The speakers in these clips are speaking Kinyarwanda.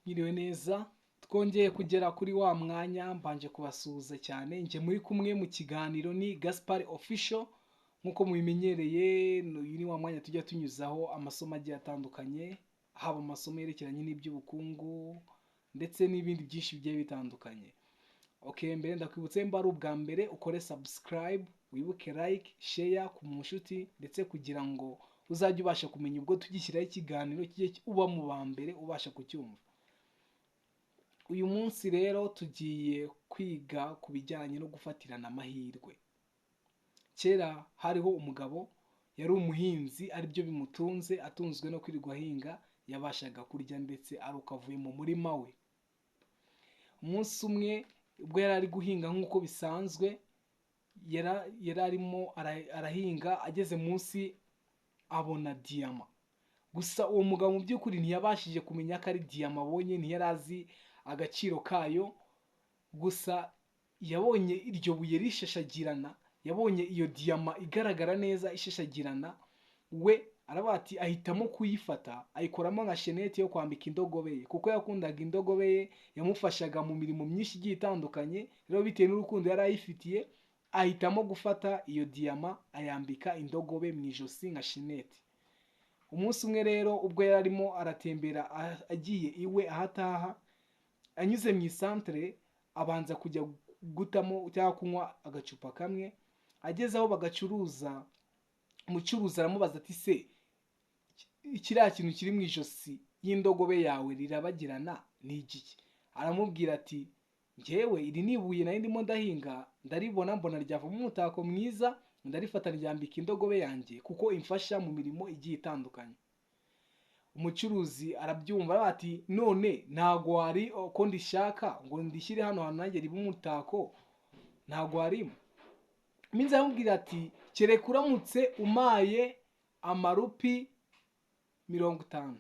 Mwiriwe neza, twongeye kugera kuri wa mwanya. Mbanje kubasuhuza cyane. Njye muri kumwe mu kiganiro ni Gaspard Official. Nk'uko mubimenyereye, uyu ni wa mwanya tujya tunyuzaho amasomo agiye atandukanye, haba amasomo yerekeranye n'iby'ubukungu ndetse n'ibindi byinshi bigiye bitandukanye. Okay, mbere ndakwibutsa, nimba ari ubwa mbere, ukore subscribe, wibuke like, share ku mushuti, ndetse kugira ngo uzajye ubasha kumenya ubwo tugishyiraho ikiganiro, kijye uba mu ba mbere ubasha kucyumva. Uyu munsi rero tugiye kwiga ku bijyanye no gufatirana amahirwe. Kera hariho umugabo, yari umuhinzi, aribyo bimutunze, atunzwe no kwirirwa ahinga. Yabashaga kurya ndetse ari uko avuye mu murima we. Umunsi umwe, ubwo yari ari guhinga nk'uko bisanzwe, yari arimo arahinga, ageze munsi abona diyama. Gusa uwo mugabo mu by'ukuri ntiyabashije kumenya ko ari diyama abonye, ntiyari azi agaciro kayo. Gusa yabonye iryo buye rishashagirana, yabonye iyo diyama igaragara neza, ishashagirana. We aravuga ati, ahitamo kuyifata, ayikoramo nka chaînette yo kwambika indogobe ye, kuko yakundaga indogobe ye, yamufashaga mu mirimo myinshi igiye itandukanye. Rero bitewe n'urukundo yari ayifitiye, ahitamo gufata iyo diyama ayambika indogobe mu ijosi nka chaînette. Umunsi umwe rero, ubwo yari arimo aratembera agiye iwe aho ataha, anyuze mu isantere, abanza kujya gutamo cyangwa kunywa agacupa kamwe. Ageze aho bagacuruza, umucuruzi aramubaza ati: "Se kiriya kintu kiri mu ijosi y'indogobe yawe rirabagirana ni igiki?" Aramubwira ati: "Njyewe iri ni ibuye nari ndimo ndahinga, ndaribona, mbona ryavamo umutako mwiza, ndarifata ryambika indogobe yanjye kuko imfasha mu mirimo igiye itandukanye." Umucuruzi arabyumva, aravuga ati: "None ntago wari ko ndishaka ngo ndishyire hano hantu nanjye ribe umutako, ntago warimo?" Minsi aramubwira ati: "Kereka uramutse umaye amarupi 50."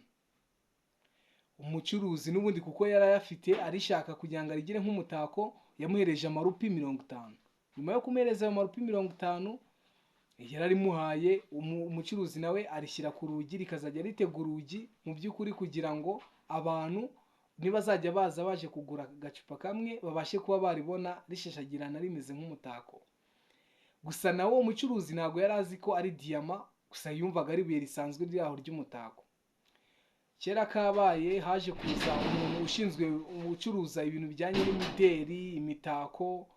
Umucuruzi n'ubundi, kuko yari ayafite, arishaka kugira ngo arigire nk'umutako, yamuhereje amarupi 50. Nyuma yo kumuhereza ayo marupi 50 yararimuhaye, umucuruzi nawe arishyira ku rugi, rikazajya ritega urugi mu by'ukuri, kugira ngo abantu nibazajya baza baje kugura agacupa kamwe babashe kuba baribona rishashagirana, rimeze nk'umutako. Gusa nawe uwo mucuruzi ntabwo yari azi ko ari diyama, gusa yumvaga ari ibuye risanzwe riri aho ry'umutako. Kera kabaye, haje kuza umuntu ushinzwe gucuruza ibintu bijyanye n'imideri, imitako,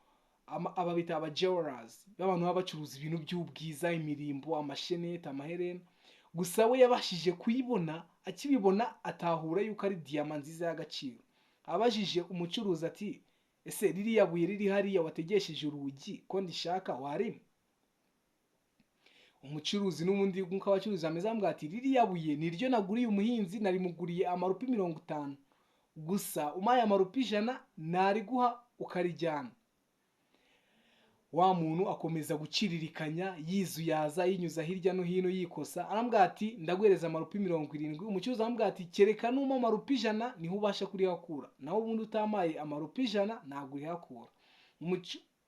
aba bita aba jewelers, b'abantu baba bacuruza ibintu by'ubwiza, imirimbo, amashenete, amaherena. Gusa we yabashije kuyibona, akibibona atahura yuko ari diyama nziza y'agaciro. Abajije umucuruzi ati: "Ese ririya buye riri hariya wategesheje urugi, ko ndishaka, warimo?" Umucuruzi n'ubundi, nk'uko abacuruzi bameze, aramubwira ati: "Ririya buye ni ryo naguriye umuhinzi, narimuguriye amarupi 50. Gusa umpaye amarupi 100 nariguha ukarijyana." Wa muntu akomeza guciririkanya, yizuyaza, yinyuza hirya no hino, yikosa. Aramubwira ati: "Ndaguhereza amarupi 70." Umucuruzi aramubwira ati: "Kereka numa amarupi 100 niho ubasha kurihakura, naho ubundi utamaye amarupi 100 ntabwo urihakura."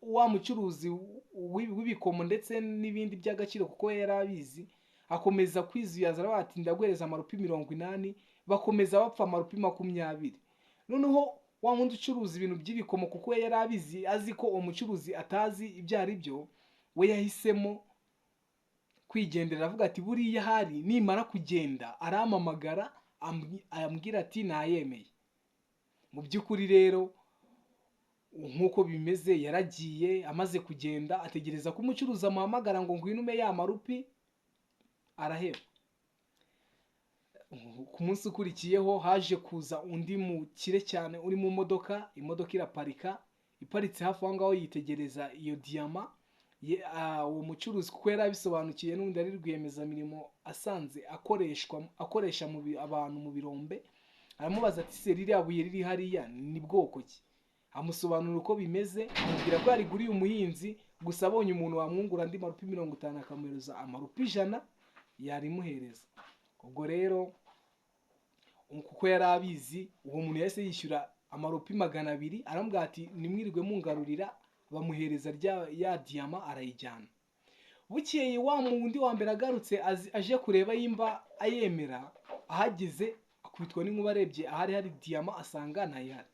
Wa mucuruzi w'ibikomo ndetse n'ibindi by'agaciro, kuko yari abizi, akomeza kwizuyaza, aravuga ati: "Ndaguhereza amarupi 80." Bakomeza bapfa amarupi 20. Noneho wa wundi ucuruza ibintu by'ibikomo, kuko we yari abizi, azi ko uwo mucuruzi atazi ibyo ari byo, we yahisemo kwigendera, avuga ati: "Buriya ahari nimara kugenda arampamagara ambwira ati nayemeye." Mu by'ukuri rero, nk'uko bimeze, yaragiye. Amaze kugenda, ategereza ko umucuruzi amuhamagara ngo: "Ngwino ume ya marupi." Araheba. Ku munsi ukurikiyeho haje kuza undi mukire cyane uri mu modoka. Imodoka iraparika, iparitse hafi aho ngaho, yitegereza iyo diyama. Uwo mucuruzi, kuko yari abisobanukiye, n'ubundi ari rwiyemezamirimo asanze akoreshwa, akoresha abantu mu birombe, aramubaza ati: "Se ririya buye riri hariya ni bwoko ki?" Amusobanurira uko bimeze, amubwira ko yariguriye umuhinzi, gusa abonye umuntu wamwungura andi marupi 50, akamuhereza amarupi 100, yarimuhereza. Ubwo rero, kuko yari abizi, uwo muntu yahise yishyura amarupi 200, aramubwira ati: "Nimwirirwe mungarurira." Bamuhereza rya ya diyama, arayijyana. Bukeye wa wundi wa mbere agarutse aje kureba yimba ayemera, ahageze akubitana na wa mucuruzi. Akubitwa n'inkuba, arebye ahari hari diyama asanga ntayihari.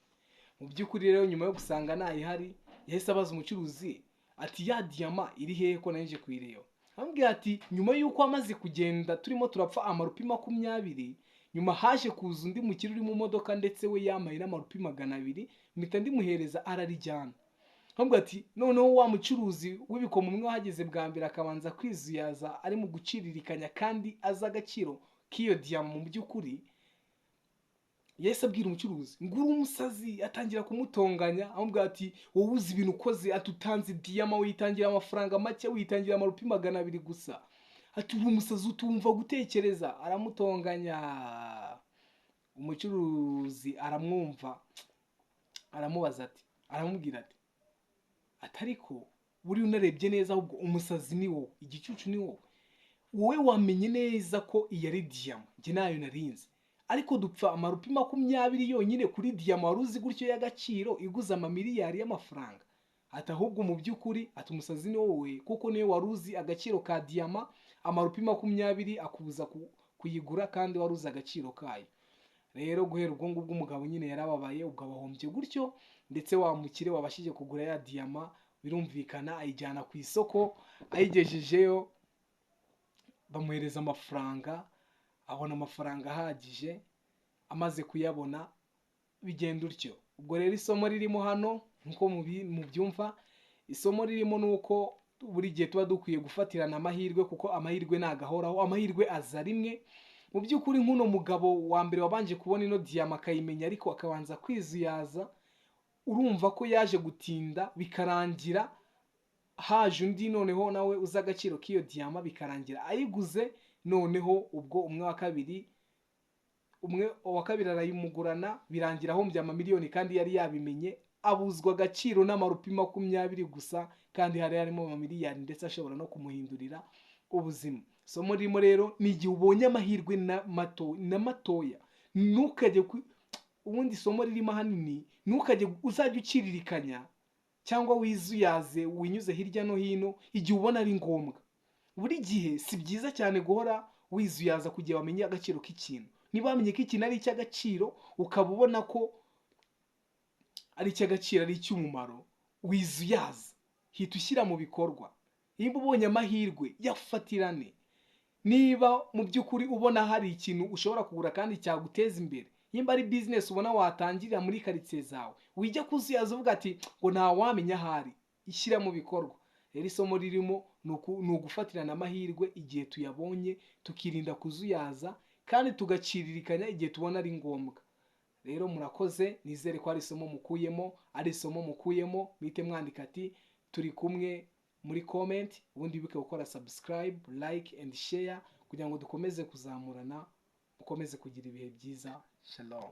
Mu by'ukuri rero, nyuma yo gusanga ntayihari, yahise abaza umucuruzi ati: "Ya diyama iri hehe ko nari nje kuyireba?" Amubwira ati: "Nyuma y'uko amaze kugenda turimo turapfa amarupi 20, nyuma haje kuza undi mukire uri mu modoka, ndetse we yamaye n'amarupi 200, mpita ndimuhereza ararijyana." Amubwira ati: "Noneho wa mucuruzi w'ibikomo umwe wahageze bwa mbere akabanza kwizuyaza ari mu guciririkanya kandi azi agaciro k'iyo diyama, mu by'ukuri yahise abwira umucuruzi ngo uri umusazi." Atangira kumutonganya, amubwira ati: "Wowe uzi ibintu ukoze?" Ati: "Utanze diyama, witangira amafaranga make, witangira amarupi 200 gusa." Ati: "Uri umusazi, utumva gutekereza." Aramutonganya, umucuruzi aramwumva, aramubaza ati, aramubwira ati: "Ariko buriya unarebye neza, ahubwo umusazi ni wowe, igicucu ni wowe. Wowe wamenye neza ko iyi ari diyama, njye nayo narinzi, ariko dupfa amarupi 20 yonyine kuri diyama wari uzi gutyo y'agaciro iguze amamiliyari y'amafaranga." Ati: "Ahubwo mu by'ukuri," ati, "umusazi ni wowe, kuko niwe wari uzi agaciro ka diyama, amarupi 20 akubuza kuyigura kandi wari uzi agaciro kayo." Rero guhera ubwo ngubwo umugabo nyine yarababaye, ubwo abahombye gutyo. Ndetse wa mukire wabashije kugura ya diyama, birumvikana ayijyana ku isoko, ayigejejeyo bamuhereza amafaranga, abona amafaranga ahagije. Amaze kuyabona bigenda utyo. Ubwo rero isomo ririmo hano, nk'uko mubyumva, isomo ririmo ni uko buri gihe tuba dukwiye gufatirana amahirwe, kuko amahirwe nagahoraho, amahirwe aza rimwe. Mu by'ukuri, nk'uno mugabo wa mbere wabanje kubona ino diyama akayimenya ariko akabanza kwizuyaza, urumva ko yaje gutinda, bikarangira haje undi noneho nawe uzi agaciro k'iyo diyama, bikarangira ayiguze. Noneho ubwo umwe wa kabiri arayimugurana, birangira ahombye amamiliyoni kandi yari yabimenye, abuzwa agaciro n'amarupi 20 gusa, kandi hari harimo amamiliyari, ndetse ashobora no kumuhindurira ubuzima. Isomo ririmo rero ni igihe ubonye amahirwe na mato na matoya, ntukajye ubundi isomo ririmo ahanini, ntukajye uzajya uciririkanya cyangwa wizuyaze winyuze hirya no hino igihe ubona ari ngombwa. Buri gihe si byiza cyane guhora wizuyaza kugira wamenye agaciro k'ikintu. Niba wamenye ko ikintu ari icy'agaciro, ukaba ubona ko ari icy'agaciro, ari icy'umumaro, wizuyaza, hita ushyira mu bikorwa. Niba ubonye amahirwe, yafatirane. Niba mu by'ukuri ubona hari ikintu ushobora kugura kandi cyaguteza imbere, nimba ari business ubona watangirira muri karitsiye zawe, wijya kuzuyaza uvuga ati ngo ntawamenya ahari, ishyira mu bikorwa. Rero isomo ririmo ni ugufatirana amahirwe igihe tuyabonye, tukirinda kuzuyaza kandi tugaciririkanya igihe tubona ari ngombwa. Rero murakoze, nizere ko ari isomo mukuyemo. Ari isomo mukuyemo, muhite mwandika ati "Turi kumwe" muri comment. Ubundi wibuke gukora subscribe, like and share kugira ngo dukomeze kuzamurana. Mukomeze kugira ibihe byiza. Shalom.